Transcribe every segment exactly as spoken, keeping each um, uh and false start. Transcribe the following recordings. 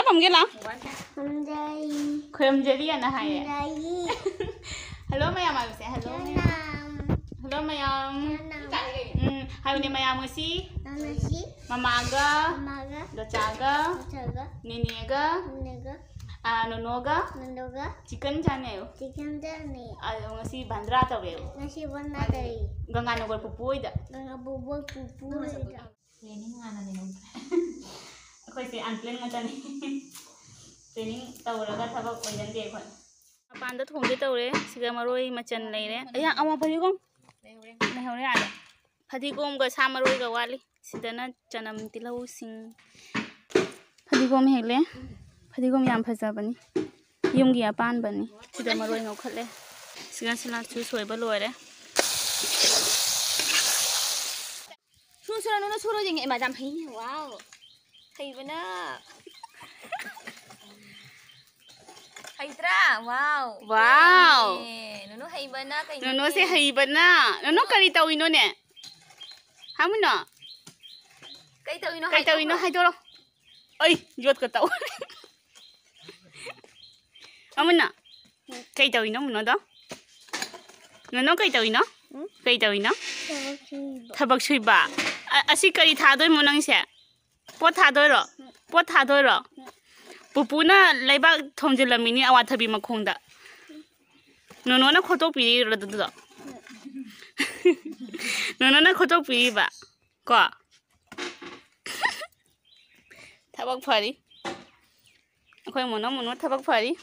ꯈꯨꯝꯒꯦ ꯂꯥꯎ꯫ ꯈꯨꯝꯖꯩ꯫ ꯈꯨꯔꯨꯝꯖꯔꯤ ꯑꯅ ꯍꯥꯏꯌꯦ꯫ ꯈꯨꯝꯖꯩ꯫ ꯍꯜꯂꯣ ꯃꯌꯥꯝ ꯍꯥꯏꯕꯁꯦ꯫ ꯍꯜꯂꯣ ꯃꯌꯥꯝ꯫ ꯁꯅꯥꯝ꯫ ꯍꯜꯂꯣ ꯃꯌꯥꯝ꯫ ꯁꯅꯥꯝ꯫ ꯎꯝ, ꯍꯥꯏꯌꯨꯅꯦ ꯃꯌꯥꯝ ꯉꯁꯤ꯫ ꯉꯁꯤ꯫ ꯃꯃꯥꯒ꯫ ꯃꯃꯥꯒ꯫ ꯗꯣꯆꯥꯒ꯫ ꯗꯣꯆꯥꯒ꯫ ꯅꯦꯅꯦꯒ꯫ ꯅꯦꯅꯦꯒ꯫ ꯑꯥ, ꯅꯣꯅꯣꯒ꯫ ꯅꯣꯅꯣꯒ꯫ ꯆꯤꯛꯀꯟ ꯆꯥꯅꯩꯌꯣ꯫ ꯆꯤꯛꯀꯟ ꯆꯥꯅꯩ꯫ ꯑꯗꯣ ꯉꯁꯤ ꯕꯟꯗ꯭ꯔꯥ ꯇꯧꯋꯦꯕ꯫ ꯉꯁꯤ ꯕꯟꯗ꯭ꯔꯥ ꯇꯧꯋꯤ꯫ ꯒꯪꯒꯥꯅꯒꯔ ꯄꯨꯄꯨ ꯍꯣꯏꯗ꯫ ꯒꯪꯒꯥ ꯄꯨꯄꯨ, ꯄꯨꯄꯨ ꯍꯣꯏꯗ꯫ Training ꯍꯥꯟꯅ ꯂꯩꯍꯧꯗ꯭ꯔꯦ꯫ ꯑꯩꯈꯣꯏꯁꯦ unplanned ꯉꯥꯛꯇꯅꯤ꯫ Training ꯇꯧꯔꯒ ꯊꯕꯛ ꯑꯣꯏꯒꯟꯗꯦ ꯑꯩꯈꯣꯏ꯫ ꯃꯄꯥꯟꯗ ꯊꯣꯡꯒꯦ ꯇꯧꯔꯦ꯫ ꯁꯤꯗ ꯃꯔꯣꯏ ꯃꯆꯜ ꯂꯩꯔꯦ꯫ ꯑꯌꯥ, ꯑꯃ ꯐꯗꯤꯒꯣꯝ꯫ ꯂꯩꯍꯧꯔꯦ꯫ ꯂꯩꯍꯧꯔꯦ ꯑꯥꯗ꯫ ꯐꯗꯤꯒꯣꯝꯒ ꯁꯥ ꯃꯔꯣꯏꯒ ꯋꯥꯠꯂꯤ꯫ ꯁꯤꯗꯅ ꯆꯅꯝ, ꯇꯤꯜꯍꯧ, ꯁꯤꯡ꯫ ꯐꯗꯤꯒꯣꯝ ꯍꯦꯛꯂꯦ꯫ ꯐꯗꯤꯒꯣꯝ ꯌꯥꯝ ꯐꯖꯕꯅꯤ꯫ ꯌꯨꯝꯒꯤ ꯑꯄꯥꯟꯕꯅꯤ꯫ ꯁꯤꯗ ꯃꯔꯣꯏ ꯉꯧꯈꯠꯂꯦ꯫ ꯁꯤꯒ ꯁꯂꯥꯠꯁꯨ ꯁꯣꯏꯕ ꯂꯣꯏꯔꯦ꯫ ꯁꯨꯔꯨ, ꯁꯨꯔꯨ, ꯅꯨꯅꯨ, ꯁꯨꯔꯨ ꯌꯦꯡꯉꯦ꯫ ꯏꯃꯥ, ꯌꯥꯝ ꯍꯩ꯫ Wow꯫ ꯍꯩꯕꯅ꯫ ꯍꯩꯇ꯭ꯔꯥ? Wow꯫ Wow꯫ ꯑꯦ, ꯅꯨꯅꯨ ꯍꯩꯕꯅ ꯀꯩꯅꯣꯅꯦ? ꯅꯨꯅꯨꯁꯦ ꯍꯩꯕꯅ꯫ ꯅꯨꯅꯨ ꯀꯔꯤ ꯇꯧꯏꯅꯣꯅꯦ? ꯍꯥ, ꯃꯨꯅꯣ? ꯀꯩ ꯇꯧꯏꯅꯣ ꯀꯩ ꯇꯧꯏꯅꯣ ꯍꯥꯏꯗꯣꯛꯈ꯭ꯔꯣ꯫ ꯍꯥꯏꯗꯣꯔꯣ꯫ ꯑꯩ ꯌꯣꯠꯀ ꯇꯧ꯫ ꯑꯃꯨꯅ, ꯀꯩ ꯇꯧꯏꯅꯣ ꯃꯨꯅꯣꯗꯣ? ꯅꯨꯅꯨ ꯀꯩ ꯇꯧꯏꯅꯣ? ꯎꯝ? ꯀꯩ ꯇꯧꯏꯅꯣ? ꯊꯕꯛ ꯁꯨꯏꯕ꯫ ꯊꯕꯛ ꯁꯨꯏꯕ? ꯑ-, ꯑꯁꯤ ꯀꯔꯤ ꯊꯥꯗꯣꯏꯃꯣ ꯅꯪꯁꯦ? ꯄꯣꯠ ꯊꯥꯗꯣꯏꯔꯣ? ꯄꯣꯠ ꯊꯥꯗꯣꯏꯔꯣ? ꯄꯨꯄꯨꯅ ꯂꯩꯕꯥꯛ ꯊꯣꯝꯖꯤꯜꯂꯝꯃꯤꯅꯤ ꯑꯋꯥꯊꯕꯤ ꯃꯈꯣꯡꯗ꯫ ꯅꯨꯅꯨꯅ ꯈꯣꯠꯇꯣꯛꯄꯤꯔꯤꯔꯣ ꯑꯗꯨꯗꯣ? ꯅꯨꯅꯨꯅ ꯈꯣꯠꯇꯣꯛꯄꯤꯔꯤꯕ꯫ ꯀꯣ? ꯊꯕꯛ ꯐꯔꯤ꯫ ꯑꯩꯈꯣꯏ ꯃꯨꯅꯣ, ꯃꯨꯅꯣ ꯊꯕꯛ ꯐꯔꯤ꯫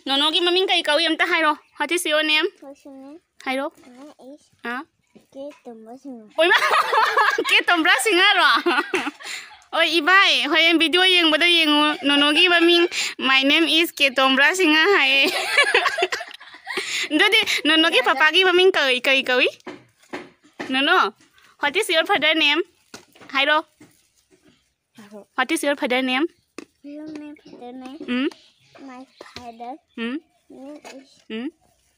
ꯅꯣꯅꯣꯒꯤ ꯃꯃꯤꯡ ꯀꯩ ꯀꯧꯏ ꯑꯝꯇ ꯍꯥꯏꯔꯣ꯫ What is your name? ꯍꯥꯏꯔꯣ꯫ ꯑꯥ? ꯀꯦ ꯇꯣꯝꯕ ꯁꯤꯡꯍ꯫ ꯑꯣꯏꯃꯥ! ꯀꯦ ꯇꯣꯝꯕ꯭ꯔꯥ ꯁꯤꯡꯍꯔꯣ? ꯍꯣꯏ, ꯏꯕꯥꯏ, ꯍꯣꯔꯦꯟ video ꯌꯦꯡꯕꯗ ꯌꯦꯡꯉꯨ, ꯅꯣꯅꯣꯒꯤ ꯃꯃꯤꯡ, "My name is ꯀꯦ ꯇꯣꯝꯕ꯭ꯔꯥ ꯁꯤꯡꯍ" ꯍꯥꯏꯌꯦ꯫ ꯑꯗꯨꯗꯤ ꯅꯣꯅꯣꯒꯤ ꯄꯄꯥꯒꯤ ꯃꯃꯤꯡ ꯀꯩ, ꯀꯩ ꯀꯧꯏ? ꯅꯣꯅꯣ, what is your father name? ꯍꯥꯏꯔꯣ꯫ What is your father name? Your name, father name? Um? My father um? name is ꯎꯝ?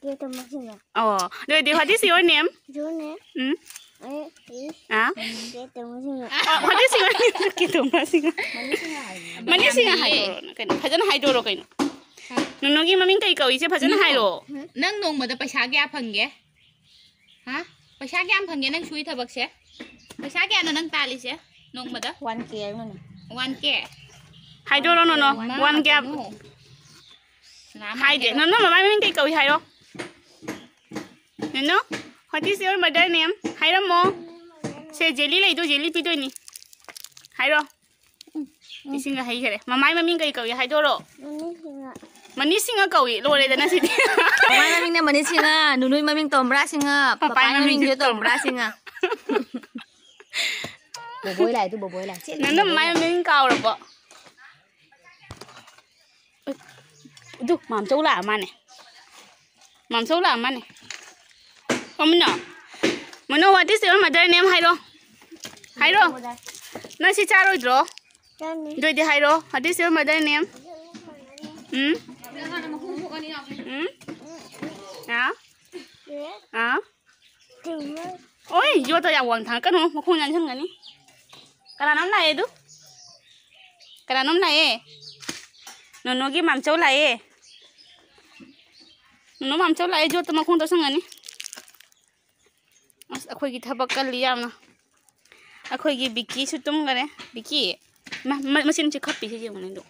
ꯀꯦ ꯇꯣꯝꯕ ꯁꯤꯡꯍ꯫ ꯑꯣ, ꯑꯗꯨ ꯑꯣꯏꯗꯤ, what is your name? Your name? Um? My is ꯑꯥ? ꯀꯦ ꯇꯣꯝꯕ ꯁꯤꯡꯍ꯫ ꯑ, what is your name? ꯀꯦ ꯇꯣꯝꯕ ꯁꯤꯡꯍ꯫ ꯃꯅꯤꯁꯤꯡꯅ ꯌꯥꯝ ꯍꯩꯌꯦ꯫ ꯍꯥꯏꯗꯣꯔꯣ ꯀꯩꯅꯣ? ꯐꯖꯅ ꯍꯥꯏꯗꯣꯔꯣ ꯀꯩꯅꯣ? ꯍꯥ? ꯅꯨꯅꯨꯒꯤ ꯃꯃꯤꯡ ꯀꯩ ꯀꯧꯏꯁꯦ? ꯐꯖꯅ ꯅꯨꯅꯨ, ꯍꯥꯏꯔꯣ꯫ ꯅꯪ ꯅꯣꯡꯃꯗ ꯄꯩꯁꯥ ꯀꯌꯥ ꯐꯪꯒꯦ? ꯍꯥ? ꯄꯩꯁꯥ ꯀꯌꯥꯝ ꯐꯪꯒꯦ ꯅꯪ ꯁꯨꯏ ꯊꯕꯛꯁꯦ? ꯄꯩꯁꯥ ꯀꯌꯥꯅꯣ ꯅꯪ ꯇꯥꯜꯂꯤꯁꯦ ꯅꯣꯡꯃꯗ? One K ꯍꯥꯏꯕꯅꯦ꯫ One K? ꯍꯥꯏꯗꯣꯔꯣ ꯅꯨꯅꯨ꯫ ꯃꯥ One K ꯀꯩꯅꯣ? ꯂꯥꯝꯃꯛꯀꯅꯨ꯫ ꯍꯥꯏꯗꯦ꯫ ꯅꯨꯅꯨ, ꯃꯃꯥꯏ ꯃꯃꯤꯡ ꯀꯩ ꯀꯧꯏ ꯍꯥꯏꯔꯣ? ꯅꯨꯅꯨ, what is your mother name? ꯍꯥꯏꯔꯝꯃꯣ꯫ ꯁꯦ, ꯖꯦꯂꯤ ꯂꯩꯗꯣ, ꯖꯦꯂꯤ ꯄꯤꯗꯣꯏꯅꯤ꯫ ꯍꯥꯏꯔꯣ꯫ ꯏꯁꯤꯡꯒ ꯍꯩꯈꯔꯦ꯫ ꯃꯃꯥꯏ ꯃꯃꯤꯡ ꯀꯩ ꯀꯧꯏ ꯍꯥꯏꯗꯣꯔꯣ? ꯃꯅꯤꯁꯤꯡꯉ꯫ ꯃꯅꯤꯁꯤꯡꯉ ꯀꯧꯏ꯫ ꯂꯣꯏꯔꯦꯗꯅ ꯁꯤꯗꯤ꯫ ꯃꯃꯥꯏ ꯃꯃꯤꯡꯅ ꯃꯅꯤꯁꯤꯡꯉ, ꯅꯨꯅꯨꯏ ꯃꯃꯤꯡ ꯇꯣꯝꯕ꯭ꯔꯥ ꯁꯤꯡꯉ, ꯄꯄꯥꯏ ꯄꯄꯥꯏ ꯃꯃꯤꯡꯁꯨ ꯃꯃꯤꯡꯁꯨ ꯇꯣꯝꯕ꯭ꯔꯥ ꯇꯣꯝꯕ꯭ꯔꯥ꯫ ꯁꯤꯡꯉ꯫ ꯕꯣꯕꯣꯏ ꯂꯥꯛꯑꯦ, ꯑꯗꯨ ꯕꯣꯕꯣꯏ ꯂꯥꯛꯑꯦ꯫ ꯆꯦ, ꯅꯪꯅ ꯃꯃꯥꯏ ꯃꯃꯤꯡ ꯀꯥꯎꯔꯕꯣ? ꯑꯗꯨ ꯃꯥꯝꯆꯧ ꯂꯥꯛꯑ ꯃꯥꯅꯦ꯫ ꯃꯥꯝꯆꯧ ꯂꯥꯛꯑ ꯃꯥꯅꯦ꯫ ꯑꯣ, ꯃꯤꯅꯣ꯫ ꯃꯤꯅꯣ, what is your mother name? ꯍꯥꯏꯔꯣ꯫ ꯍꯥꯏꯔꯣ꯫ ꯅꯪ ꯁꯤ ꯆꯥꯔꯣꯏꯗ꯭ꯔꯣ? ꯆꯥꯅꯤ꯫ ꯑꯗꯨ ꯑꯣꯏꯗꯤ ꯍꯥꯏꯔꯣ꯫ What is your mother name? ꯎꯝ? ꯎꯝ? ꯑꯥ? ꯑꯥ? ꯇꯨꯝꯃꯦ꯫ ꯑꯣꯏ, ꯌꯣꯠꯇꯣ ꯌꯥꯝ ꯋꯥꯡ ꯊꯥꯡꯒꯠꯀꯅꯨ, ꯃꯈꯣꯡ ꯌꯥꯟꯁꯤꯟꯒꯅꯤ꯫ ꯀꯅꯥꯅꯣꯝ ꯂꯥꯛꯑꯦ ꯑꯗꯨ? ꯀꯅꯥꯅꯣꯝ ꯂꯥꯛꯑꯦ? ꯅꯣꯅꯣꯒꯤ ꯃꯥꯝꯆꯧ ꯂꯥꯛꯑꯦ꯫ ꯅꯣꯅꯣ ꯃꯥꯝꯆꯧ ꯂꯥꯛꯑꯦ, ꯌꯣꯠꯇꯣ ꯃꯈꯣꯡ ꯇꯧꯁꯟꯒꯅꯤ꯫ ꯑꯁ, ꯑꯩꯈꯣꯏꯒꯤ ꯊꯕꯛ ꯀꯜꯂꯤ ꯌꯥꯝꯅ꯫ ꯑꯩꯈꯣꯏꯒꯤ ꯕꯤꯀꯤꯁꯨ ꯇꯨꯝꯈꯔꯦ꯫ ꯕꯤꯀꯤ, ꯃ-, ꯃ-, ꯃꯆꯤꯟ ꯃꯆꯤꯟ ꯈꯞꯄꯤꯁꯦ ꯌꯦꯡꯉꯨꯅꯦ ꯑꯗꯨ꯫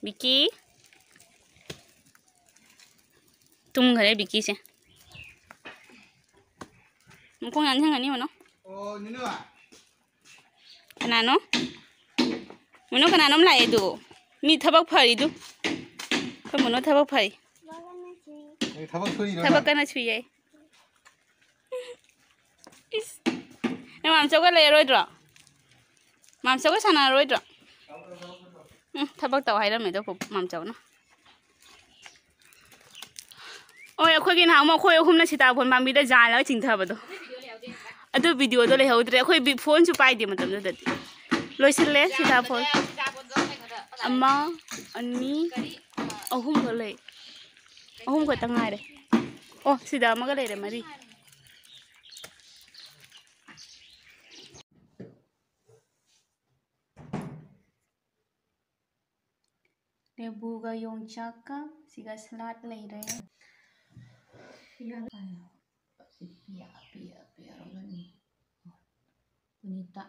ꯕꯤꯀꯤ꯫ ꯇꯨꯝꯈꯔꯦ ꯕꯤꯀꯤꯁꯦ꯫ ꯃꯈꯣꯡ ꯌꯥꯟꯁꯤꯟꯒꯅꯤ ꯃꯅꯣ꯫ ꯑꯣ, ꯅꯤꯅꯨ꯫ ꯀꯅꯥꯅꯣ? ꯃꯅꯣ, ꯀꯅꯥꯅꯣꯝ ꯂꯥꯛꯑꯦ ꯑꯗꯨ꯫ ꯃꯤ ꯊꯕꯛ ꯐꯔꯤꯗꯨ꯫ ꯑꯩꯈꯣꯏ ꯃꯅꯣ ꯊꯕꯛ ꯐꯔꯤ꯫ ꯅꯪ ꯊꯕꯛ ꯁꯨꯔꯤꯔꯣ ꯊꯕꯛ ꯅꯪ? ꯀꯟꯅ ꯁꯨꯏꯌꯦ꯫ ꯏꯁ꯫ ꯅꯪ ꯃꯥꯝꯆꯧꯒ ꯂꯩꯔꯔꯣꯏꯗ꯭ꯔꯣ? ꯃꯥꯝꯆꯧꯒ ꯁꯥꯟꯅꯔꯔꯣꯏꯗ꯭ꯔꯣ? ꯎꯝ, ꯊꯕꯛ ꯇꯧ ꯍꯥꯏꯔꯝꯃꯦ ꯑꯗꯣ ꯃꯥꯝꯆꯧꯅ꯫ ꯍꯣꯏ, ꯑꯩꯈꯣꯏꯒꯤ ꯅꯍꯥꯟꯃꯨꯛ ꯑꯩꯈꯣꯏ ꯑꯍꯨꯝꯅ ꯁꯤꯇꯥꯕꯣꯟ ꯄꯥꯝꯕꯤꯗ ꯌꯥꯜꯂꯒ ꯆꯤꯡꯊꯕꯗꯣ꯫ ꯑꯗꯨ ꯚꯤꯗꯤꯑꯣꯗꯣ ꯂꯩꯍꯧꯗ꯭ꯔꯦ꯫ ꯑꯩꯈꯣꯏ ꯕꯤ-, ꯐꯣꯟꯁꯨ ꯄꯥꯏꯗꯦ ꯃꯇꯝꯗꯨꯗꯗꯤ꯫ ꯂꯣꯏꯁꯤꯜꯂꯦ ꯁꯤꯇꯥꯕꯣꯟ꯫ ꯑꯃ, ꯑꯅꯤ, ꯑꯍꯨꯝꯈꯛ ꯂꯩ꯫ ꯑꯍꯨꯝ ꯈꯛꯇ ꯉꯥꯏꯔꯦ꯫ ꯑꯣ, ꯁꯤꯗ ꯑꯃꯒ ꯂꯩꯔꯦ, ꯃꯔꯤ꯫ ꯂꯦꯕꯨꯒ ꯌꯣꯡꯆꯥꯛꯀ ꯁꯤꯒ ꯁꯂꯥꯗ ꯂꯩꯔꯦ꯫ ꯄꯤꯌꯥ, ꯄꯤꯌꯥ, ꯄꯤꯌꯥ, ꯄꯤꯌꯥ, ꯄꯤꯌꯥ, ꯄꯨꯅꯤꯇꯥ꯫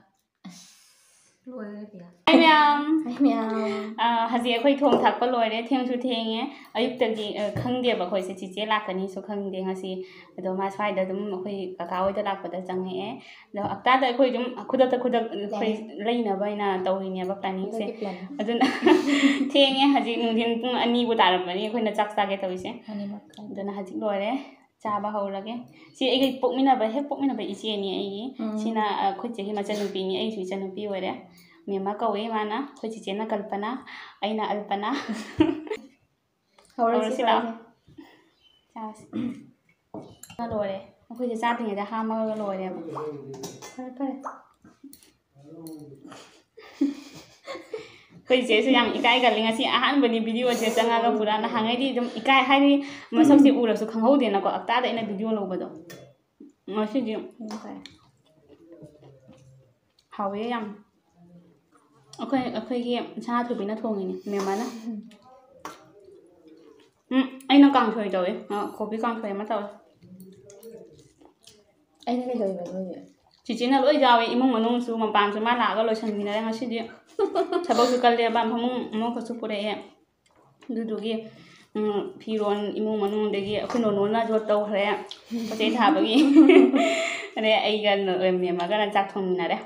ꯑꯁ, ꯂꯣꯏꯔꯦ ꯄꯤꯌꯥ꯫ ꯍꯥꯏ ꯃꯌꯥꯝ꯫ ꯍꯥꯏ ꯃꯌꯥꯝ꯫ ꯑꯥ, ꯍꯧꯖꯤꯛ ꯑꯩꯈꯣꯏ ꯊꯣꯡ ꯊꯥꯛꯄ ꯂꯣꯏꯔꯦ, ꯊꯦꯡꯁꯨ ꯊꯦꯡꯉꯦ꯫ ꯑꯌꯨꯛꯇꯒꯤ, ꯑ, ꯈꯪꯗꯦꯕ ꯑꯩꯈꯣꯏꯁꯦ, ꯆꯤꯆꯦ ꯂꯥꯛꯀꯅꯤꯁꯨ ꯈꯪꯗꯦ ꯉꯁꯤ꯫ ꯑꯗꯣ ꯃꯥ ꯁ꯭ꯋꯥꯏꯗ ꯑꯗꯨꯝ ꯑꯩꯈꯣꯏ ꯀꯀꯥ ꯍꯣꯏꯗ ꯂꯥꯛꯄꯗ ꯆꯪꯉꯛꯑꯦ꯫ ꯑꯗꯣ ꯍꯞꯇꯥꯗ ꯑꯩꯈꯣꯏ ꯑꯗꯨꯝ ꯈꯨꯗꯛꯇ ꯈꯨꯗꯛ ꯑꯩꯈꯣꯏ ꯂꯩꯅꯕ ꯍꯥꯏꯅ ꯇꯧꯔꯤꯅꯦꯕ ꯄ꯭ꯂꯥꯅꯤꯡꯁꯦ꯫ ꯈꯨꯗꯛꯀꯤ plan꯫ ꯑꯗꯨꯅ ꯊꯦꯡꯉꯦ, ꯍꯧꯖꯤꯛ ꯅꯨꯡꯊꯤꯟ ꯄꯨꯡ ꯑꯅꯤꯕꯨ ꯇꯥꯔꯝꯃꯅꯤ ꯑꯩꯈꯣꯏꯅ ꯆꯥꯛ ꯆꯥꯒꯦ ꯇꯧꯔꯤꯁꯦ꯫ ꯑꯅꯤꯃꯛ꯫ ꯑꯗꯨꯅ ꯍꯧꯖꯤꯛ ꯂꯣꯏꯔꯦ꯫ ꯆꯥꯕ ꯍꯧꯔꯒꯦ꯫ ꯁꯤ ꯑꯩꯒ ꯄꯣꯛꯃꯤꯟꯅꯕ, ꯍꯦꯛ ꯄꯣꯛꯃꯤꯟꯅꯕ ꯏꯆꯦꯅꯤ ꯑꯩꯒꯤ꯫ ꯎꯝ꯫ ꯁꯤꯅ, ꯑ, ꯑꯩꯈꯣꯏ ꯆꯦꯒꯤ ꯃꯆꯟꯅꯨꯄꯤꯅꯤ, ꯑꯩꯒꯤꯁꯨ ꯏꯆꯟꯅꯨꯄꯤ ꯑꯣꯏꯔꯦ꯫ ꯃꯦꯝꯃ ꯀꯧꯋꯦ ꯃꯥꯅ꯫ ꯑꯩꯈꯣꯏ ꯆꯦꯆꯦꯅ ꯀꯜꯄꯅꯥ, ꯑꯩꯅ ꯑꯜꯄꯅꯥ꯫ ꯍꯧꯔꯁꯤ, ꯍꯧꯔꯁꯤ ꯂꯥꯛꯑꯣ꯫ ꯍꯧꯔꯁꯤ꯫ ꯆꯥꯔꯁꯤ꯫ ꯂꯣꯏꯔꯦ꯫ ꯑꯩꯈꯣꯏꯁꯦ ꯆꯥꯗ꯭ꯔꯤꯉꯩꯗ ꯍꯥꯝꯃꯒ ꯂꯣꯏꯔꯦꯕ꯫ ꯐꯔꯦ, ꯐꯔꯦ꯫ ꯑꯩꯈꯣꯏ ꯆꯦꯁꯨ ꯌꯥꯝ ꯏꯀꯥꯏꯒꯜꯂꯤ꯫ ꯉꯁꯤ ꯑꯍꯥꯟꯕꯅꯤ video ꯁꯦ ꯆꯪꯉꯒ ꯄꯨꯔꯥ꯫ ꯅꯍꯥꯟꯉꯩꯗꯤ ꯑꯗꯨꯝ ꯏꯀꯥꯏ, ꯍꯥꯏꯗꯤ ꯃꯁꯛꯁꯦ ꯎꯔꯁꯨ ꯈꯪꯍꯧꯗꯦꯅꯀꯣ, ꯍꯞꯇꯥꯗ ꯑꯩꯅ video ꯂꯧꯕꯗꯣ꯫ ꯉꯁꯤꯗꯤ ꯎꯝ, ꯐꯔꯦ꯫ ꯍꯥꯎꯋꯦ ꯌꯥꯝ꯫ ꯑꯩꯈꯣꯏ, ꯑꯩꯈꯣꯏꯒꯤ ꯁꯅꯥꯊꯣꯏꯕꯤꯅ ꯊꯣꯡꯉꯤꯅꯦ, ꯃꯦꯝꯃꯅ꯫ ꯎꯝ꯫ ꯎꯝ, ꯑꯩꯅ ꯀꯥꯡꯁꯣꯏ ꯇꯧꯋꯦ꯫ ꯑ, ꯀꯣꯕꯤ ꯀꯥꯡꯁꯣꯏ ꯑꯃ ꯇꯧꯋꯦ꯫ ꯑꯩꯅ ꯀꯩꯗꯧꯔꯤꯕ ꯅꯣꯏꯒꯤ? ꯆꯤꯆꯦꯅ ꯂꯣꯏ ꯌꯥꯎꯋꯦ, ꯏꯃꯨꯡ ꯃꯅꯨꯡꯁꯨ, ꯃꯄꯥꯟꯁꯨ ꯃꯥ ꯂꯥꯛꯑꯒ ꯂꯣꯏꯁꯟꯃꯤꯟꯅꯔꯦ ꯉꯁꯤꯗꯤ꯫ ꯊꯕꯛꯁꯨ ꯀꯜꯂꯦꯕ, ꯐꯃꯨꯡ ꯑꯃꯈꯛꯁꯨ ꯄꯨꯔꯛꯑꯦ꯫ ꯑꯗꯨꯗꯨꯒꯤ, ꯎꯝ, ꯐꯤꯔꯣꯟ ꯏꯃꯨꯡ ꯃꯅꯨꯡꯗꯒꯤ ꯑꯩꯈꯣꯏ ꯅꯣꯅꯣꯅ ꯖꯣꯠ ꯇꯧꯈ꯭ꯔꯦ, ꯄꯣꯠ ꯆꯩ ꯊꯥꯕꯒꯤ꯫ ꯑꯗꯩ ꯑꯩꯒ ꯅꯣ-, ꯃꯦꯝꯃꯒꯅ ꯆꯥꯛ ꯊꯣꯡꯃꯤꯟꯅꯔꯦ꯫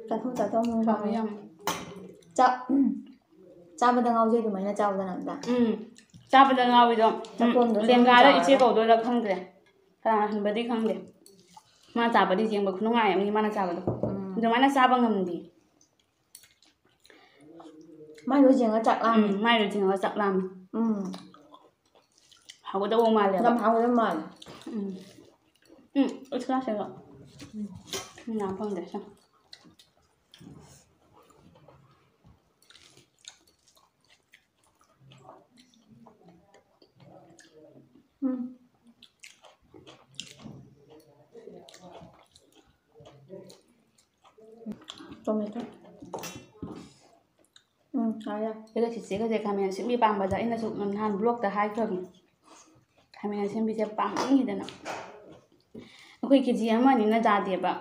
ꯆꯥꯊꯣꯛ, ꯆꯥꯊꯣꯛ, ꯑꯃꯨꯛ ꯍꯥꯎꯋꯦ ꯌꯥꯝ꯫ ꯆꯥꯛ, ꯎꯝ, ꯆꯥꯕꯗ ꯉꯥꯎꯖꯩ ꯑꯗꯨꯃꯥꯏꯅ ꯆꯥꯎꯗꯅ ꯑꯝꯇ꯫ ꯎꯝ, ꯆꯥꯕꯗ ꯉꯥꯎꯋꯤꯗꯣ꯫ ꯎꯝ, ꯆꯥꯛꯈꯣꯝꯗꯣ ꯁꯨꯝ ꯂꯦꯡꯒꯥꯔ ꯏꯆꯦ ꯆꯥꯎꯔꯒ꯫ ꯀꯧꯗꯣꯏꯔꯥ ꯈꯪꯗ꯭ꯔꯦ꯫ ꯀꯅꯥꯅ ꯍꯟꯕꯗꯤ ꯈꯪꯗꯦ꯫ ꯃꯥ ꯆꯥꯕꯗꯤ ꯌꯦꯡꯕ ꯈꯨꯅꯨꯡꯉꯥꯏ ꯑꯃꯅꯤ ꯃꯥꯅ ꯆꯥꯕꯗꯣ꯫ ꯎꯝ꯫ ꯑꯗꯨꯃꯥꯏꯅ ꯆꯥꯕ ꯉꯝꯗꯦ꯫ ꯃꯥꯏꯗꯣ ꯌꯦꯡꯉ ꯆꯥꯛ ꯂꯥꯝꯃꯦ꯫ ꯎꯝ, ꯃꯥꯏꯗꯣ ꯌꯦꯡꯉꯒ ꯆꯥꯛ ꯂꯥꯝꯃꯦ꯫ ꯎꯝ꯫ ꯍꯥꯎꯒꯗꯧꯕ ꯃꯥꯜꯂꯦꯕ꯫ ꯌꯥꯝ ꯍꯥꯎꯒꯗꯧꯕ ꯃꯥꯜꯂꯦ꯫ ꯎꯝ꯫ ꯎꯝ, ꯎꯠꯁꯤ ꯂꯥꯎꯁꯦ ꯑꯗꯣ꯫ ꯎꯝ꯫ ꯎꯝ, ꯌꯥꯝ ꯐꯪꯗꯦ, ꯁꯦ꯫ ꯎꯝ꯫ Tomato. ꯎꯝ, ꯌꯥꯔꯦ, ꯌꯥꯔꯦ꯫ ꯑꯗꯨꯒ ꯆꯤꯆꯦꯒꯁꯦ ꯈꯥꯃꯦꯟ ꯑꯁꯤꯟꯕꯤ ꯄꯥꯝꯕꯗ ꯑꯩꯅꯁꯨ ꯅꯍꯥꯟ vlogꯇ ꯍꯥꯏꯈ꯭ꯔꯕꯅꯤ꯫ ꯈꯥꯃꯦꯟ ꯑꯁꯤꯟꯕꯤꯁꯦ ꯄꯥꯝꯃꯟꯈꯤꯗꯅ꯫ ꯑꯩꯈꯣꯏ ꯀꯦ ꯖꯤ ꯑꯃ ꯑꯅꯤꯅ ꯆꯥꯗꯦꯕ꯫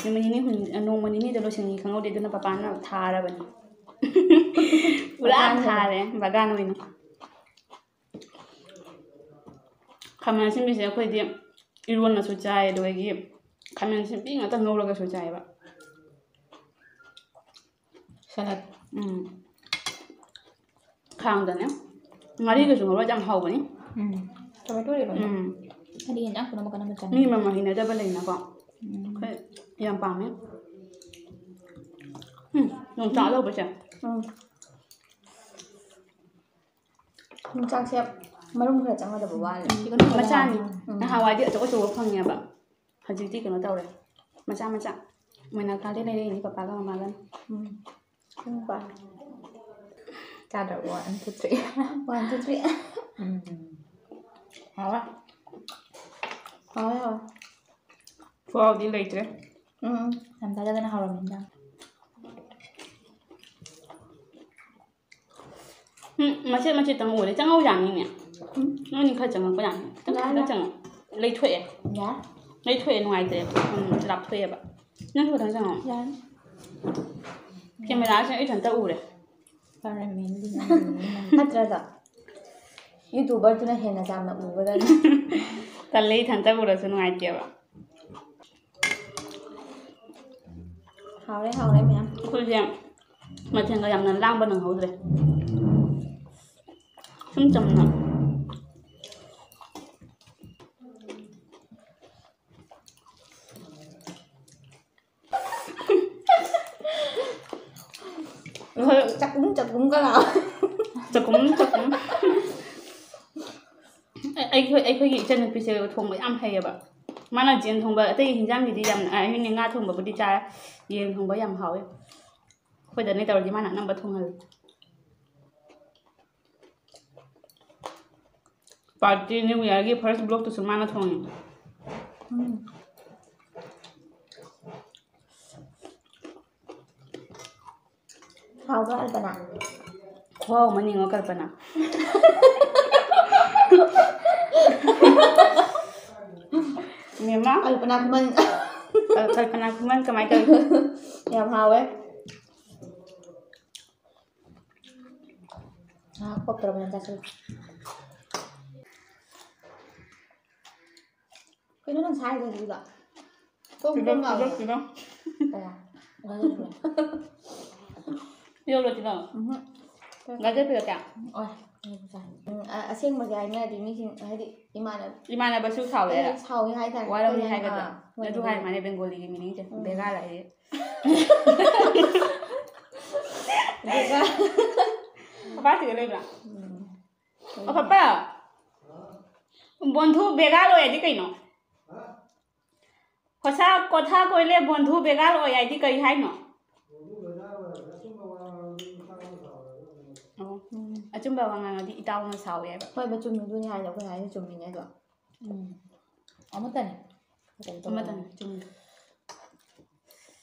ꯅꯨꯃꯤꯠ ꯅꯤꯅꯤ ꯍꯨꯝꯅꯤ, ꯅꯣꯡꯃ ꯅꯤꯅꯤꯗ ꯂꯣꯏꯁꯤꯟꯈꯤ ꯈꯪꯍꯧꯗꯦ꯫ ꯑꯗꯨꯅ ꯄꯄꯥꯅ ꯊꯥꯔꯕꯅꯤ꯫ ꯄꯨꯔꯥ ꯕꯒꯥꯟ ꯑꯣꯏꯅ꯫ ꯊꯥꯔꯦ, ꯕꯒꯥꯟ ꯑꯣꯏꯅ꯫ ꯈꯥꯃꯦꯟ ꯑꯁꯤꯟꯕꯤꯁꯦ ꯑꯩꯈꯣꯏꯗꯤ ꯏꯔꯣꯟꯅꯁꯨ ꯆꯥꯏ, ꯑꯗꯨꯗꯒꯤ ꯈꯥꯃꯦꯟ ꯑꯁꯤꯟꯕꯤ ꯉꯥꯛꯇ ꯉꯧꯔꯒꯁꯨ ꯆꯥꯏꯌꯦꯕ꯫ Salad꯫ ꯎꯝ꯫ ꯈꯥꯡꯗꯅꯦ꯫ ꯉꯥꯔꯤꯒꯁꯨ ꯉꯧꯔꯗꯤ ꯌꯥꯝ ꯍꯥꯎꯕꯅꯤ꯫ ꯎꯝ꯫ Tomato ꯏꯔꯣꯟꯕ꯫ ꯎꯝ꯫ ꯍꯥꯏꯗꯤ ꯌꯦꯟꯖꯥꯡ ꯄꯨꯝꯅꯃꯛꯀ ꯅꯝꯅ ꯆꯥꯅꯤꯡꯉꯤ꯫ ꯃꯤ ꯑꯃꯃꯝ ꯍꯩꯅꯗꯕ ꯂꯩꯅꯀꯣ꯫ ꯎꯝ꯫ ꯑꯩꯈꯣꯏ ꯌꯥꯝ ꯄꯥꯝꯃꯦ꯫ ꯎꯝ, ꯌꯣꯡꯆꯥꯛ ꯑꯆꯧꯕꯁꯦ꯫ ꯎꯝ꯫ ꯌꯣꯡꯆꯥꯛꯁꯦ ꯃꯔꯨꯝ ꯈꯔ ꯆꯪꯒꯗꯕ ꯋꯥꯠꯂꯦ꯫ ꯎꯝ, ꯃꯆꯥꯅꯤ꯫ ꯎꯝ꯫ ꯅꯍꯥꯟꯋꯥꯏꯗꯤ ꯑꯆꯧ ꯑꯆꯧꯕ ꯐꯪꯉꯦꯕ꯫ ꯍꯧꯖꯤꯛꯇꯤ ꯀꯩꯅꯣ ꯇꯧꯔꯦ꯫ ꯃꯆꯥ ꯃꯆꯥ꯫ ꯃꯣꯏꯅꯥ ꯈꯥꯗꯩ ꯂꯩꯔꯛꯏꯅꯤ ꯄꯄꯥꯒ ꯃꯃꯥꯒꯅ꯫ ꯎꯝ꯫ ꯈꯪꯕ꯫ ꯆꯥꯗ꯭ꯔꯕꯣ? One, two, three꯫ One, two, three꯫ ꯎꯝ꯫ ꯍꯥꯎꯋꯦ꯫ ꯍꯥꯎꯋꯦ, ꯍꯥꯎꯋꯦ꯫ ꯈꯨꯍꯥꯎꯗꯤ ꯂꯩꯇ꯭ꯔꯦ꯫ ꯎꯝ꯫ ꯌꯥꯝ ꯆꯥꯖꯗꯅ ꯍꯥꯎꯔꯝꯃꯤꯅ꯫ ꯎꯝ, ꯃꯆꯦꯠ ꯃꯆꯦꯠꯇꯪ ꯑꯣꯏꯔꯦ꯫ ꯆꯪꯉꯧ ꯌꯥꯅꯤꯅꯦ꯫ ꯎꯝ꯫ ꯅꯣꯏꯅꯤ ꯈꯔ ꯆꯪꯉꯛꯄ ꯌꯥꯅꯤ꯫ ꯈꯤꯇꯪ ꯌꯥꯅꯤ꯫ ꯈꯤꯇꯪ ꯆꯪꯉꯛꯑꯣ꯫ ꯂꯩꯊꯣꯛꯑꯦ꯫ ꯌꯥꯏ꯫ ꯂꯩꯊꯣꯛꯑꯦ, ꯅꯨꯡꯉꯥꯏꯇ꯭ꯔꯦ꯫ ꯎꯝ, ꯂꯥꯞꯊꯣꯛꯑꯦꯕ꯫ ꯅꯪꯁꯨ ꯈꯤꯇꯪ ꯆꯪꯉꯛꯑꯣ꯫ ꯌꯥꯅꯤ꯫ Cameraꯁꯤꯅ ꯑꯩ ꯏꯊꯟꯇ ꯎꯔꯦ꯫ ꯐꯔꯦꯅꯦ, ꯑꯗꯨꯗꯤ ꯅꯪ ꯅꯪ ꯅꯠꯇ꯭ꯔꯗ? YouTuberꯗꯨꯅ ꯍꯦꯟꯅ ꯆꯥꯝꯅ ꯎꯒꯗꯕꯅꯤ꯫ ꯇꯜꯂꯦ, ꯏꯊꯟꯇ ꯎꯔꯁꯨ ꯅꯨꯡꯉꯥꯏꯇꯦꯕ꯫ ꯍꯥꯎꯔꯦ, ꯍꯥꯎꯔꯦ ꯃꯌꯥꯝ꯫ ꯑꯩꯈꯣꯏꯁꯦ ꯃꯊꯦꯜꯒ ꯌꯥꯝꯅ ꯂꯥꯡꯕ ꯅꯪꯍꯧꯗ꯭ꯔꯦ꯫ ꯁꯨꯝ ꯆꯝꯅ꯫ ꯍꯣꯏ꯫ ꯆꯥꯛꯀꯨꯝ ꯆꯥꯛꯀꯨꯝꯒ ꯂꯥꯎ꯫ ꯆꯥꯛꯀꯨꯝ ꯆꯥꯛꯀꯨꯝ꯫ ꯑꯩꯈꯣꯏ, ꯑꯩꯈꯣꯏꯒꯤ ꯏꯆꯟꯅꯨꯄꯤꯁꯦ ꯊꯣꯡꯕ ꯌꯥꯝ ꯍꯩꯌꯦꯕ꯫ ꯃꯥꯅ ꯌꯦꯟ ꯊꯣꯡꯕ, ꯑꯇꯩ ꯍꯤꯟꯖꯥꯡꯒꯤꯗꯤ ꯌꯥꯝ, I mean, ꯉꯥ ꯊꯣꯡꯕꯕꯨꯗꯤ ꯆꯥꯏ, ꯌꯦꯟ ꯊꯣꯡꯕ ꯌꯥꯝ ꯍꯥꯎꯋꯦ꯫ ꯑꯩꯈꯣꯏꯗꯅꯦ ꯇꯧꯔꯗꯤ ꯃꯥꯅ ꯑꯅꯝꯕ ꯊꯣꯡꯍꯜꯂꯦ꯫ Party New Yearꯒꯤ first vlogꯇꯨꯁꯨ ꯃꯥꯅ ꯊꯣꯡꯉꯤ꯫ ꯎꯝ꯫ ꯍꯥꯎꯕ꯭ꯔꯥ, ꯑꯜꯄꯅꯥ? ꯈꯨꯍꯥꯎ ꯑꯃ ꯅꯤꯡꯉꯣ, ꯀꯜꯄꯅꯥ꯫ ꯃꯦꯝꯃ꯫ ꯑꯜꯄꯅꯥ ꯈꯨꯃꯟ꯫ ꯑ, ꯀꯜꯄꯅꯥ ꯈꯨꯃꯟ ꯀꯃꯥꯏ ꯇꯧꯏ? ꯌꯥꯝ ꯍꯥꯎꯋꯦ꯫ ꯉꯥꯏꯍꯥꯛ ꯄꯛꯇ꯭ꯔꯕꯅꯦ ꯆꯥꯁꯤꯜꯂꯣ꯫ ꯀꯩꯅꯣ ꯅꯪ ꯁꯥꯏꯗꯣ ꯍꯧꯖꯤꯛꯀꯤꯗꯣ? ꯀꯣꯝ ꯀꯣꯝ ꯂꯥꯎꯕꯗꯣ꯫ ꯀꯩꯅꯣ? ꯀꯌꯥ? ꯉꯥꯏꯈꯣ꯫ ꯄꯤꯔꯛꯎꯔꯣ ꯇꯤꯜꯍꯧ? ꯎꯝꯍꯨꯝ꯫ ꯒꯖꯔ ꯄꯤꯔꯛꯀꯦ? ꯑꯣꯏ꯫ ꯎꯝ, ꯑ-, ꯑꯁꯦꯡꯕꯁꯦ ꯍꯥꯏꯅꯔꯗꯤ ꯃꯤꯁꯤꯡ, ꯍꯥꯏꯗꯤ ꯏꯃꯥꯟꯅꯕ-, ꯏꯃꯥꯟꯅꯕꯁꯨ ꯁꯥꯎꯋꯦ꯫ ꯑꯩ ꯁꯥꯎꯋꯦ ꯍꯥꯏꯇꯥꯔꯦ꯫ ꯋꯥꯔꯧꯏ ꯑꯩꯈꯣꯏꯅ, ꯍꯥꯏꯒꯗ꯭ꯔꯥ? ꯑꯥ, ꯑꯗꯨ ꯃꯣꯏꯅꯗꯤ ꯍꯥꯏ ꯃꯥꯅꯦ ꯕꯦꯡꯒꯣꯂꯤꯒꯤ meaning ꯁꯦ꯫ ꯎꯝ꯫ ꯕꯦꯒꯥꯔ ꯍꯥꯏꯌꯦ꯫ ꯕꯦꯒꯥꯔ꯫ ꯄꯄꯥ ꯁꯤꯗ ꯂꯩꯕ꯭ꯔꯥ? ꯎꯝ꯫ ꯑꯣ, ꯄꯄꯥ꯫ ꯕꯣꯟꯙꯨ ꯕꯦꯒꯥꯔ ꯑꯣꯏꯔꯗꯤ ꯀꯩꯅꯣ? ꯍꯣꯁꯥ ꯀꯣꯊꯥ ꯀꯣꯏꯂꯦ ꯕꯣꯟꯙꯨ ꯕꯦꯒꯥꯔ ꯑꯣꯏ ꯍꯥꯏꯗꯤ ꯀꯔꯤ ꯍꯥꯏꯅꯣ? ꯑꯣ, ꯎꯝ꯫ ꯑꯆꯨꯝꯕ ꯋꯥ ꯉꯥꯡꯉꯗꯤ ꯏꯇꯥꯎꯅ ꯁꯥꯎꯋꯦ ꯍꯥꯏꯕ꯫ ꯍꯣꯏꯕ, ꯆꯨꯝꯃꯤꯗꯨꯅꯤ ꯍꯥꯏꯗꯣ, ꯑꯩꯈꯣꯏꯅ ꯍꯥꯏꯁꯦ ꯆꯨꯝꯃꯤꯅꯦ ꯑꯗꯣ꯫ ꯎꯝ꯫ ꯑꯃꯠꯇꯅꯤ꯫ ꯀꯩꯅꯣ ꯇꯧꯕ ꯑꯃꯠꯇꯅꯤ, ꯋꯥꯅꯤ꯫ ꯆꯨꯝꯃꯤ꯫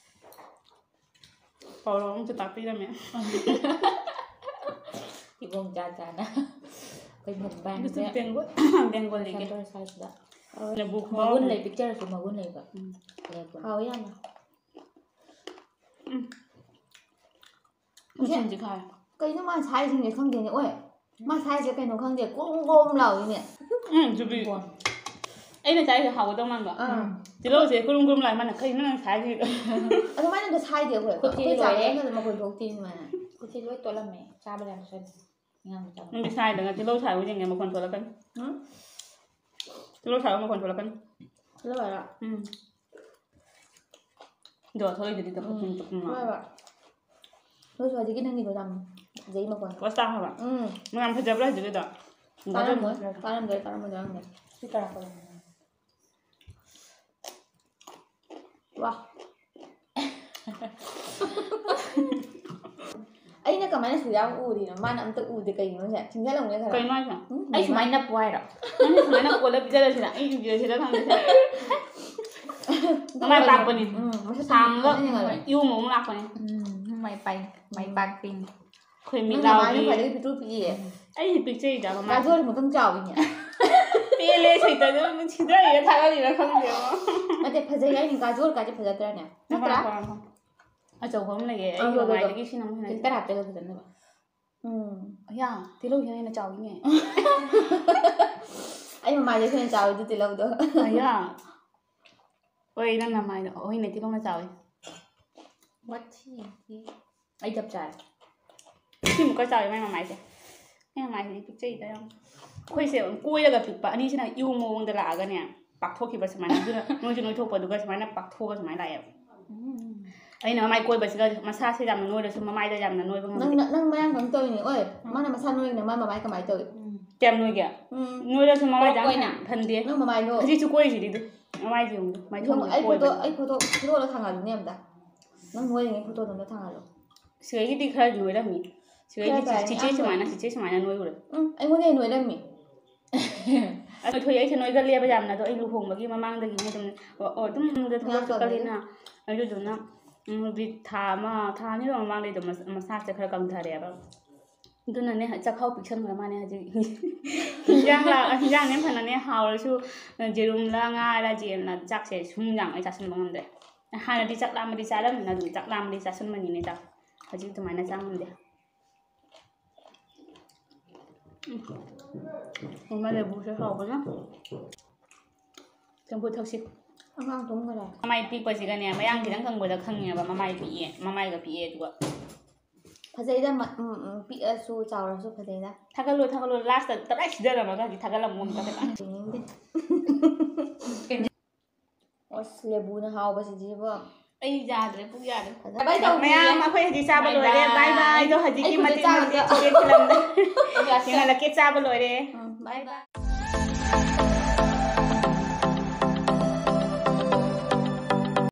ꯄꯥꯎꯔꯧ ꯑꯃꯁꯨ ꯇꯥꯛꯄꯤꯔꯝꯃꯦ꯫ ꯏꯕꯣꯡ ꯆꯥ ꯆꯥꯅ ꯑꯩꯈꯣꯏ mukbang ꯑꯗꯨꯁꯨ ꯁꯦ ꯕꯦꯡꯒꯣꯜ-, ꯕꯦꯡꯒꯣꯂꯤꯒꯤ꯫ Center side ꯗ꯫ ꯅꯕꯨ ꯃꯒꯨꯟ ꯈꯨꯍꯥꯎ꯫ ꯂꯩ, picture ꯁꯨ ꯃꯒꯨꯟ ꯂꯩꯕ꯫ ꯎꯝ꯫ ꯂꯩꯕꯅꯦ꯫ ꯍꯥꯎꯋꯦ ꯌꯥꯝꯅ꯫ ꯎꯝ꯫ ꯏꯆꯦ, ꯃꯆꯤꯟꯁꯦ ꯈꯥꯏ꯫ ꯀꯩꯅꯣ ꯃꯥꯅ ꯁꯥꯏꯁꯤꯡꯁꯦ ꯈꯪꯗꯦꯅꯦ꯫ ꯑꯣꯏ, ꯃꯥ ꯁꯥꯏꯁꯦ ꯀꯩꯅꯣ ꯈꯪꯗꯦ, ꯀ꯭ꯔꯣꯝ ꯀ꯭ꯔꯣꯝ ꯂꯥꯎꯏꯅꯦ꯫ ꯎꯝ, ꯖꯨꯕꯤ꯫ ꯀꯣꯟ꯫ ꯑꯩꯅ ꯆꯥꯏꯁꯦ ꯍꯥꯎꯒꯗꯧ ꯃꯥꯟꯕ꯫ ꯑꯥ꯫ ꯇꯤꯜꯍꯧꯁꯦ ꯀ꯭ꯔꯨꯝ ꯀ꯭ꯔꯨꯝ ꯂꯥꯎꯏ, ꯃꯥꯅ ꯀꯩꯅꯣ ꯅꯪ ꯁꯥꯏꯁꯤꯗꯤ? ꯑꯗꯨꯃꯥꯏꯅ ꯑꯝꯇ ꯁꯥꯏꯗꯦ ꯑꯩꯈꯣꯏ꯫ ꯈꯨꯠꯁꯤ ꯑꯩꯈꯣꯏ ꯆꯥꯕꯗ ꯂꯣꯏꯔꯦ꯫ ꯑꯝꯇ ꯃꯈꯣꯟ ꯊꯣꯛꯇꯦ ꯑꯗꯨꯃꯥꯏꯅ꯫ ꯈꯨꯠꯁꯤ ꯂꯣꯏ ꯇꯣꯠꯂꯝꯃꯦ꯫ ꯆꯥꯕꯗ ꯌꯥꯝ ꯁꯣꯏꯗꯦ꯫ ꯑꯉꯥꯡ ꯃꯆꯥ꯫ ꯅꯪꯗꯤ ꯁꯥꯏꯗꯅ ꯇꯤꯜꯍꯧ ꯁꯥꯏꯕ ꯌꯦꯡꯒꯦ, ꯃꯈꯣꯟ ꯊꯣꯛꯂꯛꯀꯅꯤ꯫ ꯎꯝ? ꯇꯤꯜꯍꯧ ꯁꯥꯏꯕ ꯃꯈꯣꯟ ꯊꯣꯛꯂꯛꯀꯅꯤ꯫ ꯇꯤꯜꯍꯧ ꯍꯥꯏꯔꯣ? ꯎꯝ꯫ ꯑꯗꯣ ꯊꯣꯛꯂꯛꯏꯗꯨꯗꯤ ꯇꯞ-, ꯎꯝ꯫ ꯇꯞ-, ꯇꯞ-, ꯇꯞ-, ꯍꯣꯏ, ꯍꯣꯏ꯫ ꯅꯣꯏꯁꯨ ꯍꯧꯖꯤꯛꯀꯤ ꯅꯪꯒꯤꯗꯣ ꯌꯥꯝ ꯐꯖꯩ ꯃꯈꯣꯟ꯫ ꯄꯣꯁ ꯇꯥꯈ꯭ꯔꯕ? ꯎꯝ꯫ ꯃꯣꯏ ꯌꯥꯝ ꯐꯖꯕ꯭ꯔꯥ ꯍꯧꯖꯤꯛꯀꯤꯗꯣ? ꯇꯥꯔꯝꯃꯣꯏ, ꯇꯥꯔꯝꯗꯣꯏ, ꯇꯥꯔꯝꯃꯣꯏꯗꯣꯏ ꯈꯪꯗꯦ꯫ ꯁꯤ ꯇꯥꯔꯛꯄꯗ꯫ ꯋꯥ꯫ ꯑꯩꯅ ꯀꯃꯥꯏꯅ ꯁꯨꯛꯌꯥꯝ ꯎꯔꯤꯅꯣ? ꯃꯥꯅ ꯑꯝꯇ ꯎꯗꯦ ꯀꯩꯒꯤꯅꯣ ꯁꯦ? ꯊꯤꯡꯖꯤꯜꯂꯝꯒꯦ ꯈꯔ꯫ ꯀꯩꯅꯣ ꯍꯥꯏꯁꯦ? ꯎꯝ, ꯑꯩ ꯃꯦꯝꯃ꯫ ꯁꯨꯃꯥꯏꯅ ꯅꯞꯄꯨ ꯍꯥꯏꯔꯣ? ꯅꯪꯅ ꯁꯨꯃꯥꯏꯅ ꯀꯣꯜꯂ ꯄꯤꯖꯔꯁꯤꯔ? ꯑꯩ ꯎꯕꯤꯔꯁꯤꯔ ꯈꯪꯗꯦ ꯁꯦ꯫ ꯃꯃꯥꯏ ꯄꯥꯛꯄꯅꯤ꯫ ꯎꯝ, ꯃꯁꯛ ꯁꯥꯡꯉꯒ ꯐꯖꯅ ꯌꯦꯡꯍꯜꯂꯣ꯫ ꯏꯎ ꯃꯑꯣꯡ ꯂꯥꯛꯄꯅꯤ꯫ ꯎꯝ, ꯃꯃꯥꯏ ꯄꯥꯏ-, ꯃꯥꯏ ꯄꯥꯛꯄꯤꯅꯤ꯫ ꯑꯩꯈꯣꯏ ꯃꯤꯠ ꯅꯪ ꯃꯃꯥꯏꯅ ꯂꯥꯎꯕꯤ꯫ ꯈ꯭ꯋꯥꯏꯗꯒꯤ ꯄꯤꯛꯇ꯭ꯔꯨ ꯄꯤꯛꯏꯌꯦ꯫ ꯑꯩꯗꯤ ꯄꯤꯛꯆꯩꯗ ꯃꯃꯥꯏ꯫ ꯒꯥꯖꯣꯔ ꯃꯨꯛꯇꯪ ꯆꯥꯎꯋꯤꯅꯦ꯫ ꯄꯦꯜꯂꯦ ꯁꯩꯇ ꯑꯗꯨꯝ ꯁꯤꯗꯔꯤꯔ ꯊꯥꯒꯠꯂꯤꯔ ꯈꯪꯗꯦꯕ꯫ ꯅꯠꯇꯦ, ꯐꯖꯩ ꯍꯥꯏꯅꯤ, ꯒꯥꯖꯣꯔ ꯀꯥꯁꯦ ꯐꯖꯗ꯭ꯔꯅꯦ? ꯅꯠꯇ꯭ꯔꯥ? ꯉꯥꯏꯈꯣ, ꯉꯥꯏꯈꯣ꯫ ꯑꯆꯧꯕ ꯑꯃ ꯂꯩꯌꯦ꯫ ꯑꯩꯒꯤ ꯑꯗꯨꯗꯣ꯫ ꯃꯃꯥꯏꯗꯒꯤ ꯁꯤꯅ ꯑꯃꯨꯛ ꯍꯦꯟꯅ ꯐꯤꯜꯇꯔ ꯍꯥꯞꯆꯜꯂ ꯐꯖꯅꯕ꯫ ꯎꯝ꯫ ꯑꯌꯥ, ꯇꯤꯜꯍꯧꯁꯤꯅ ꯍꯦꯟꯅ ꯆꯥꯎꯋꯤꯅꯦ꯫ ꯑꯩ ꯃꯃꯥꯏꯗꯒꯤ ꯍꯦꯟꯅ ꯆꯥꯎꯋꯤꯗꯨ ꯇꯤꯜꯍꯧꯗꯣ꯫ ꯑꯌꯥ꯫ ꯍꯣꯏ, ꯅꯪ ꯅꯃꯥꯏꯗꯣ꯫ ꯍꯣꯏꯅꯦ, ꯇꯤꯜꯍꯧꯅ ꯆꯥꯎꯋꯤ꯫ ꯋꯥꯊꯤꯗꯤ꯫ ꯑꯩ ꯆꯞ ꯆꯥꯔꯦ꯫ ꯁꯤꯃꯨꯛꯀ ꯆꯥꯎꯋꯤ ꯃꯥꯏ ꯃꯃꯥꯏꯁꯦ꯫ ꯃꯥꯏ ꯃꯃꯥꯏꯁꯤꯗꯤ ꯄꯤꯛꯆꯩꯗ ꯌꯥꯝ꯫ ꯑꯩꯈꯣꯏꯁꯦ ꯀꯣꯏꯔꯒ ꯄꯤꯛꯄ, ꯑꯅꯤꯁꯤꯅ ꯏꯎ ꯃꯑꯣꯡꯗ ꯂꯥꯛꯑꯒꯅꯦ, ꯄꯥꯛꯊꯣꯛꯈꯤꯕ ꯁꯨꯃꯥꯏꯅ꯫ ꯑꯗꯨꯅ ꯅꯣꯏꯁꯨ ꯅꯣꯏꯊꯣꯛꯄ, ꯑꯗꯨꯒ ꯁꯨꯃꯥꯏꯅ ꯄꯥꯛꯊꯣꯛꯑꯒ ꯁꯨꯃꯥꯏꯅ ꯂꯥꯛꯑꯦꯕ꯫ ꯎꯝ꯫ ꯑꯩꯅ ꯃꯃꯥꯏ ꯀꯣꯏꯕꯁꯤꯒ ꯃꯁꯥꯁꯦ ꯌꯥꯝꯅ ꯅꯣꯏꯔꯁꯨ ꯃꯃꯥꯏꯗ ꯌꯥꯝꯅ ꯅꯣꯏꯕ ꯉꯝꯗꯦ꯫ ꯅꯪ, ꯅꯪ ꯃꯌꯥꯡ ꯀꯪ ꯇꯧꯔꯤꯅꯦ꯫ ꯑꯣꯏ, ꯃꯥꯅ ꯃꯁꯥ ꯅꯣꯏꯅ ꯃꯥ ꯃꯃꯥꯏ ꯀꯃꯥꯏꯅ ꯇꯧꯏ? ꯎꯝ꯫ ꯀꯌꯥꯝ ꯅꯣꯏꯒꯦ? ꯎꯝ꯫ ꯅꯣꯏꯔꯁꯨ ꯃꯃꯥꯏꯗ ꯌꯥꯝ ꯀꯣꯏꯅ꯫ ꯐꯟꯗꯦ꯫ ꯅꯪ ꯃꯃꯥꯏꯗꯣ ꯍꯧꯖꯤꯛꯁꯨ ꯀꯣꯏꯁꯤꯗꯤ ꯑꯗꯨ꯫ ꯃꯃꯥꯏꯁꯦ ꯌꯦꯡꯉꯨ꯫ ꯃꯥꯏꯊꯣꯡꯁꯦ ꯑꯩ ꯐꯣꯇꯣ, ꯀꯣꯏꯕ꯫ ꯑꯩ ꯐꯣꯇꯣ, ꯐꯣꯇꯣꯗꯣ ꯊꯥꯡꯍꯜꯂꯨꯅꯦ ꯑꯝꯇ꯫ ꯅꯪ ꯅꯣꯏꯔꯤꯉꯩ ꯐꯣꯇꯣꯗꯣ ꯑꯝꯇ ꯊꯥꯡꯍꯜꯂꯣ꯫ ꯁꯤꯗꯩꯒꯤꯗꯤ ꯈꯔ ꯅꯣꯏꯔꯝꯃꯤ꯫ ꯁꯤꯗꯩꯗꯤ ꯈꯔ ꯇꯥꯏ, ꯆꯤꯆꯦ ꯌꯥꯝ ꯁꯨꯃꯥꯏꯅ, ꯅꯣꯏ-, ꯆꯤꯆꯦ ꯁꯨꯃꯥꯏꯅ ꯅꯣꯏꯔꯨꯔꯦ꯫ ꯎꯝ, ꯑꯩꯉꯣꯟꯗ ꯍꯦꯟꯅ ꯅꯣꯏꯔꯝꯃꯤ꯫ ꯑꯗꯣ ꯊꯣꯏ, ꯑꯩꯁꯦ ꯅꯣꯏꯒꯜꯂꯦꯕ ꯌꯥꯝꯅ꯫ ꯑꯗꯣ ꯑꯩ ꯂꯨꯍꯣꯡꯕꯒꯤ ꯃꯃꯥꯡꯗꯒꯤꯅꯦ ꯑꯗꯨꯝ, ꯑꯣ, ꯑꯣ, ꯑꯗꯨꯝ ꯌꯨꯝꯗ ꯊꯕꯛ ꯌꯥꯝ ꯆꯠꯀꯜꯂꯤꯅ꯫ ꯇꯧꯕꯅꯦ꯫ ꯑꯗꯨꯗꯨꯅ, ꯎꯝ, ꯍꯧꯖꯤꯛ ꯊꯥ ꯑꯃ, ꯊꯥ ꯑꯅꯤꯔꯣꯝ ꯃꯃꯥꯡꯗꯩ ꯑꯗꯨꯝ ꯃꯁ-, ꯃꯁꯥꯁꯦ ꯈꯔ ꯀꯪꯊꯔꯦꯕ꯫ ꯑꯗꯨꯅꯅꯦ ꯆꯥꯛꯈꯥꯎ ꯄꯤꯛꯁꯟꯈ꯭ꯔ ꯃꯥꯅꯦ ꯍꯧꯖꯤꯛ꯫ ꯍꯤꯟꯖꯥꯡ ꯂꯥ-, ꯍꯤꯟꯖꯥꯡꯅꯦ ꯐꯅꯅꯦ ꯍꯥꯎꯔꯁꯨ, ꯌꯦꯔꯨꯝꯂ ꯉꯥꯔ ꯌꯦꯟꯂ ꯆꯥꯛꯁꯦ ꯁꯨꯝ ꯌꯥꯝ ꯑꯩ ꯆꯥꯁꯤꯟꯕ ꯉꯝꯗ꯭ꯔꯦ꯫ ꯍꯥꯟꯅꯗꯤ ꯆꯥꯛ ꯂꯥꯝꯕꯗꯤ ꯆꯥꯔꯝꯃꯤꯅ ꯑꯗꯨꯝ ꯆꯥꯛ ꯂꯥꯝꯕꯗꯤ ꯆꯥꯁꯤꯟꯕꯅꯤꯅꯦ ꯆꯥꯛ꯫ ꯍꯧꯖꯤꯛ ꯑꯗꯨꯃꯥꯏꯅ ꯆꯥ ꯉꯝꯗꯦ꯫ ꯎꯝ꯫ ꯑꯃ ꯂꯦꯕꯨꯁꯦ ꯍꯥꯎꯕꯅ꯫ ꯆꯝꯐꯨꯠ ꯊꯛꯁꯤ꯫ ꯑꯉꯥꯡ ꯇꯨꯝꯈꯔꯦ꯫ ꯃꯃꯥꯏ ꯄꯤꯛꯄꯁꯤꯒꯅꯦ, ꯃꯌꯥꯡ ꯈꯤꯇꯪ ꯀꯪꯕꯗ ꯈꯪꯉꯦꯕ, ꯃꯃꯥꯏ ꯄꯤꯛꯑꯦ, ꯃꯃꯥꯏꯒ ꯄꯤꯛꯑꯦ, ꯑꯗꯨꯒ꯫ ꯐꯖꯩꯗ, ꯃ-, ꯎꯝ, ꯎꯝ, ꯄꯤꯛꯑꯁꯨ ꯆꯥꯎꯔꯁꯨ ꯐꯖꯩꯗ꯫ ꯊꯥꯒꯠꯂꯣ, ꯊꯥꯒꯠꯂꯣ, ꯂꯥꯁꯇ ꯇꯞꯇꯥꯏ ꯁꯤꯗꯔꯝꯃꯒ ꯍꯧꯖꯤꯛ ꯊꯥꯒꯠꯂꯝꯃꯣ ꯑꯝꯇ ꯀꯩꯀꯥ꯫ ꯌꯦꯡꯅꯤꯡꯗꯦ꯫ ꯑꯁ, ꯂꯦꯕꯨꯅ ꯍꯥꯎꯕꯁꯤꯗꯤꯕꯣ꯫ ꯑꯩ ꯌꯥꯗ꯭ꯔꯦ, ꯄꯨꯛ ꯌꯥꯗ꯭ꯔꯦ꯫ ꯐꯖꯅ ꯕꯥꯏ ꯇꯧꯕꯤꯌꯦ꯫ ꯃꯌꯥꯝ, ꯑꯩꯈꯣꯏ ꯍꯧꯖꯤꯛ ꯆꯥꯕ ꯕꯥꯏ ꯂꯣꯏꯔꯦ꯫ ꯕꯥꯏ꯫ ꯕꯥꯏ ꯕꯥꯏ꯫ ꯑꯗꯣ ꯍꯧꯖꯤꯛꯀꯤ ꯑꯩ ꯍꯧꯖꯤꯛ ꯃꯇꯦꯛ ꯆꯥꯕ ꯃꯇꯦꯛ ꯆꯠ-, ꯆꯤꯀꯟ ꯐꯤꯂꯝꯗ ꯑꯩ ꯂꯥꯛꯀꯦ꯫ ꯌꯦꯡꯍꯜꯂꯛꯀꯦ, ꯆꯥꯕ ꯂꯣꯏꯔꯦ꯫ ꯎꯝ, ꯕꯥꯏ ꯕꯥꯏ꯫